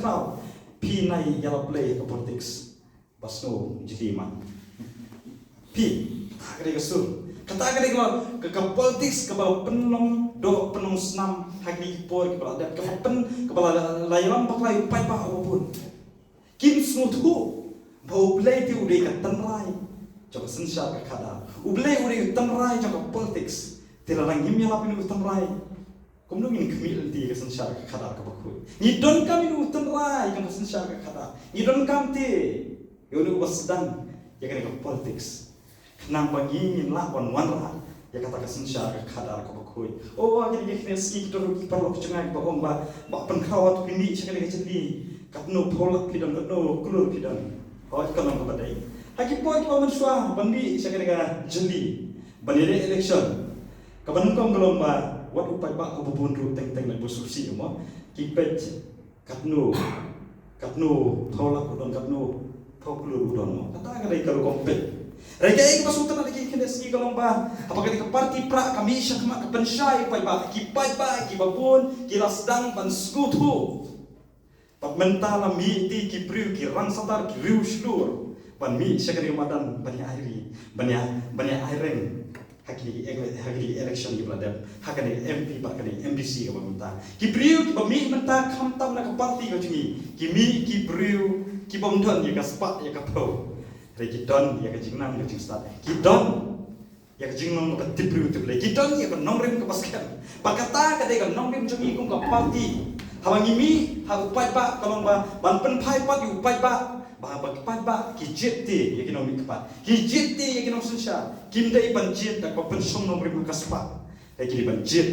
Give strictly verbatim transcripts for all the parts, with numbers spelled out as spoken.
khraw. Phi nai ïalap lei ka politics. Ba sngew jylliew ma phi. Kata ka dei ka sur. Kata ka dei ka, ka, ka politics kaba la pynlong doh pynlong snam ha kine ki por kiba la dep, kaba pyn, kaba la, la ïalam bakla ïa u paidbah uba bun. Kim sngewthuh ba U Blei te u dei ka tynrai jong ka synshar ka khadar. U Blei u dei u tynrai jong ka politics. Te lada ngim ïalap ïa u tynrai, kumno ngin khmih lynti ïa ka synshar ka khadar kaba khuid? Ngi donkam ïa u tynrai jong ka synshar ka khadar. Ngi donkam te ïa uno uba sdang ïa kane ka politics, khnang ba ngi ngin lah ban wanrah ïa kata ka synshar ka khadar kaba khuid. O, ha kine ki khynnah sngi, ki don ruh ki paralok jong nga kiba ong ba, ba pynkhraw wat phi mih sha kane ka jylli, katno phew lak phi don, katno klur phi don. Hooid, ka long kaba dei. Ha ki por kiba mynshuwa ban mih sha kane ka jylli ban ïaleh election, kaba nyngkong ka long ba wat u paidbah uba bun ruh teng teng lane ba sngewsih mo, ki peit katno, katno phew lak u don, katno phew klur u don mo. Kata ka dei ka rukom peit. Hynrei kaei kaba sngewtynnat ïa ki khynnah sngi ka long ba haba kane ka party Prah ka mih shakhmat, ka pynshai ïa u paidbah, ki paidbah kiba bun ki la sdang ban sngewthuh. Bad mynta la mih te ki briew, ki rangsatar, ki riewshlur ban mih sha kane ka madan ban ïa ai ri, ban ïa, ban ïa ai reng ha kine ki ele-, ha kine ki election kiba la dep, ha kane ka M P bad kane ka M D C kaba mynta. Ki briew kiba mih mynta khamtam na ka party ka jong ngi, ki mih ki briew kibym don ïa ka spah ïa ka phew. Hynrei ki don ïa ka jingnang ka jingstad. Ki don ïa ka jinglong kaba tip briew tip Blei. Ki don ïa ka nongrim kaba skhem. Bad kata ka dei ka nongrim jong ngi kum ka party. Haba ngi mih ha u paidbah ka long ba ban pynphai pat ïa u paidbah, ba haba ki paidbah ki jied te ïa ki nongmih kpat, ki jied te ïa ki nongsynshar. Kim dei ban jied da kaba pynshong nongrim ha ka spah. Hynrei ki dei ban jied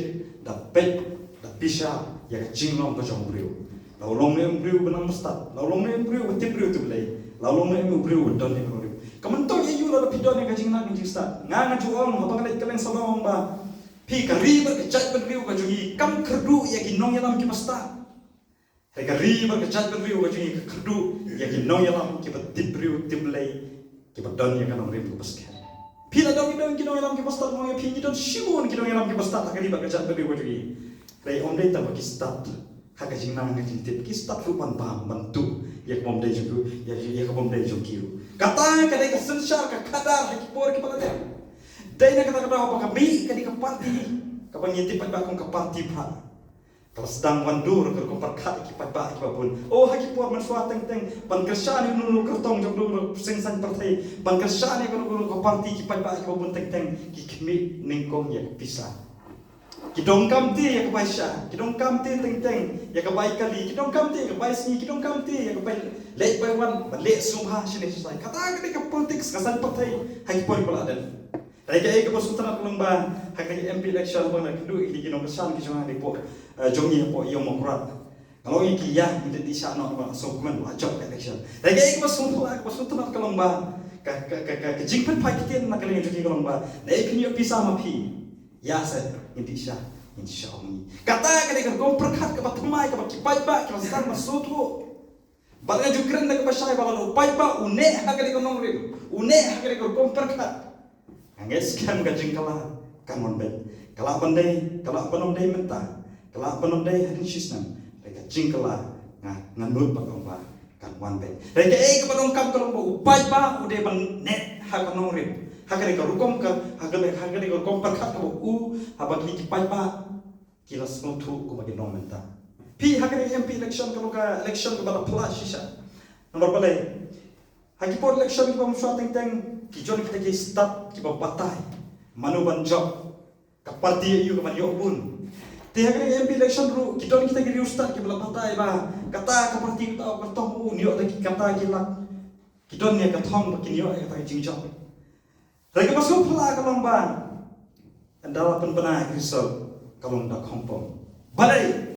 da peit, da bishar ïa ka jinglong ka jong u briew. La u long ne em u briew uba nang ba stad, la u long ne em u briew uba tip briew tip Blei, la u long ne em u briew uba don ïa ka nongrim. Ka myntoi aïu lada phi don ïa ka jingnang ka jingstad? Nga, nga ju ong haba nga leit kylleng sa long ba phi, ka ri bad ka jaitbynriew ka jong ngi kam kyrduh ïa ki nongïalam kiba stad. Hynrei ka ri bad ka jaitbynriew ka jong ngi ka kyrduh ïa ki nongïalam kiba tip briew tip Blei, kiba don ïa ka nongrim kaba skhem. Phi la don, ngi don ki nongïalam kiba stad, nga ong ïa phi, ngi don shibun ki nongïalam kiba stad ha ka ri bad ka jaitbynriew ka jong ngi. Hynrei ym dei tang ba ki stad ha ka jingnang ka jingtip, ki stad ruh ban bam, ban tuh ïa ka bym dei jong ki, ïa, ïa ka bym dei jong ki ruh. Kata ka dei ka synshar ka khadar ha ki por kiba la dep. Dei na kata ka daw ba ka mih kane ka party kaba ngi tip paidbah kum ka party Prah, ka la sdang wandur ka rukom pyrkhat ïa ki paidbah kiba bun. O, ha ki por mynshuwa teng teng ban kyrshan ïa uno uno u kyrtong jong uno uno u seng saiñ pyrthei, ban kyrshan ïa uno uno ka party, ki paidbah kiba bun teng teng ki khmih nyngkong ïa ka pisa. Ki donkam te ïa ka bai sha, ki donkam te teng teng ïa ka bai kali, ki donkam te ïa ka bai sngi, ki donkam te ïa ka bai leit bai wan, ban leh sngewbha shane shasai. Kata ka dei ka politics ka saiñ pyrthei ha ki por ba la dep. Hynrei kaei kaba sngewtynnat ka long ba ha kane ka M P election ba nga la kynduh ïa ki nongkyrshan ki jong nga hapoh, eh, jong ngi hapoh ïing Mawkyrwat. Nga la ong ïa ki, ïa, ngi dei dih shah noh ba sngewkmen ba la jop ka election. Hynrei kaei kaba sngewtynnat, kaba sngewtynnat ka long ba ka, ka, ka, ka, ka jingpynphai ktien na ka liang jong ki ka long ba, lada phi ïoh pisa ma phi, ïa se ngin dih shah, ngin shah ong ngi. Kata ka dei ka rukom pyrkhat kaba thymmai kaba ki paidbah ki la sdang ban sngewthuh. Bad nga ju kren da kaba shai ba lada u paidbah u neh ha kane ka nongrim, u neh ha kane ka rukom pyrkhat, nga ngeit skhem ka jingkylla kan wan beit. Ka lah ban dei, ka lah ban ym dei mynta, ka lah ban ym dei hadien shisnem, hynrei ka jingkylla nga, nga nud bad ong ba kan wan beit. Hynrei kaei kaba donkam ka long ba u paidbah u dei ban neh ha ka nongrim, ha kane ka rukom ka, ha kane, ha kane ka rukom pyrkhat kaba u, haba kine ki paidbah ki la sngewthuh kumba ki long mynta. Phi, ha kane ka M P election ka long ka election kaba la phylla shisha. Namar balei? Ha ki por election kiba mynshuwa teng teng ki don kita ki stad kiba batai mano ban jop, ka party aïu ka ban ïoh bun. Te ha kane ka M P election ruh ki don kita ki riewstad kiba la batai ba kata ka party kata ka tong u ïoh da ki kata ki lak. Ki don ïa ka thong ba kin ïoh ïa kata ka jingjop. Hynrei kaba sngewphylla ka long ba ynda la pynbna ïa ki result ka long da khongpong. Balei?